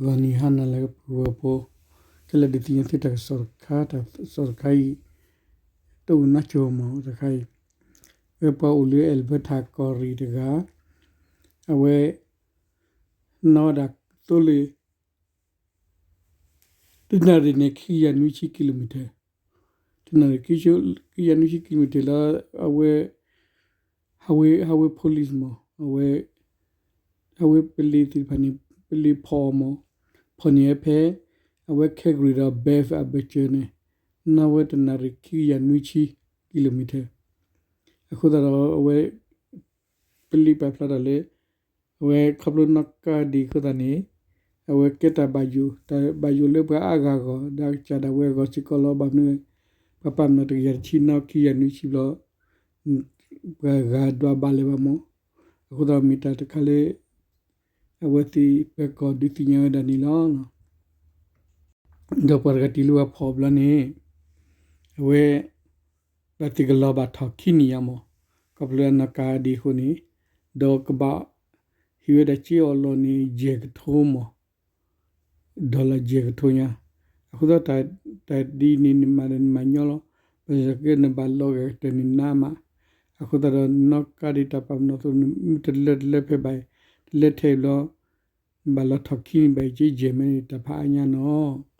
ဂီၤနံၤဟါနၤလၢအဂ့ၤ ပုၢ်ဝဲၢ်ဖိခဲလၢာ်, ဒုးသ့ၣ်ညါသုတၢ်ကစီၣ်တခါ, တၢ်ကစီၣ်တခါအံၤ တအိၣ်နီၢ်ကီၢ်မးတခါအံၤ, ဝဲပှၤအိၣ်လၢအဲလ်ဘၢထၣ်ကီၢ်ရ့ၣ်တဂၤ, အဝဲ နီၣ်ဝဲဒၣ်သိလ့ၣ် တနၣ်ရံၣ်န့ၣ် ခံကယၤနွံဆံ kilometer, တနၣ်ရံၣ် ခံကယၤနွံဆံ kilometer လၢ အဝဲ highway police မး, အဝဲ highway ပလ့ၤသ့ၣ်တဖၣ်န့ၣ် ပလ့ၤဖီၣ်အီၤမး, ဖီၣ်န့ၢ်ဝဲဖဲ အဝဲ Calgary ဒီး Banff အဘၢၣ်စၢၤန့ၣ် နီၣ်ဝဲတနၣ်ရံၣ် ခံကယၤနွံဆံ kilometer, အဃိသတးဒီးအဝဲ ပလ့ၤပာ်ဖျါထီၣ်လၢ အဝဲခီဖျိနီၣ်ကါဒံးအဃိသတးန့ၣ် အဝဲကဲတၢ်ဘၣ်ယိၣ်, တၢ်ဘၣ်ယိၣ်လၢပှၤအါဂၤအဂီၢ် ဒီးကစၢ်ဒၣ်ဝဲအဂီၢ်စ့ၢ်ကီးလီၤ. ဘၣ်မနုၤ ပှၤပာ်ပနီၣ်တကယၤတဆံနီၣ် ခံကယၤနွံဆံဘျီ ပှၤဂၤဒွးဘၣ်လၢၤဘၣ်မး, အဃိသတးမ့ၢ်တၢ်တခါလၢ အဝဲသ့ၣ်ပၢၤကီၢ်ဒုးသ့ၣ်ညါဝဲဒၣ်န့ၣ်လီၤ. ဒီးပှၤတဂၤတုၤလၢပှၤဖီၣ်အီၤဘျီန့ၣ် အဝဲ ဒီးသ့ၣ်ကလီၤဘၣ်ထီၣ်ခံနံၣ်ညါမး, ခီဖျိအနီၣ်ကါဒံးအဃိန့ၣ်, ဒီးကဘၣ်ဟ့ၣ်ဝဲဒၣ်စ့အီၣ်လီၢ်န့ၣ် ယဲၢ်ကထိမး, ဒီးလၢယဲၢ်ကထိညါ, အဃိသတး တၢ်ဒ်န့ၣ် နမၤဒီးနမၤညီလီၤ, ဘၣ်ဆၣ်ကဲနဘၣ်လီၤဂာ်ကတၢၢ်န့ၣ်နးမး, အဃိသတးဒီးနီၣ်ကါဒံးတၢ်ပာ်ပနီၣ်အသိး မ့ၢ်တလၢတလၢဖဲဘၣ်, တလၢထဲအံၤဘျီ နဘၣ်လီၤထီၣ်ခံနံၣ်ဘၣ်အံၤ ကယဲၢ်မ့ၢ်န့ၣ် တၢ်ဖးအါညါနီၤ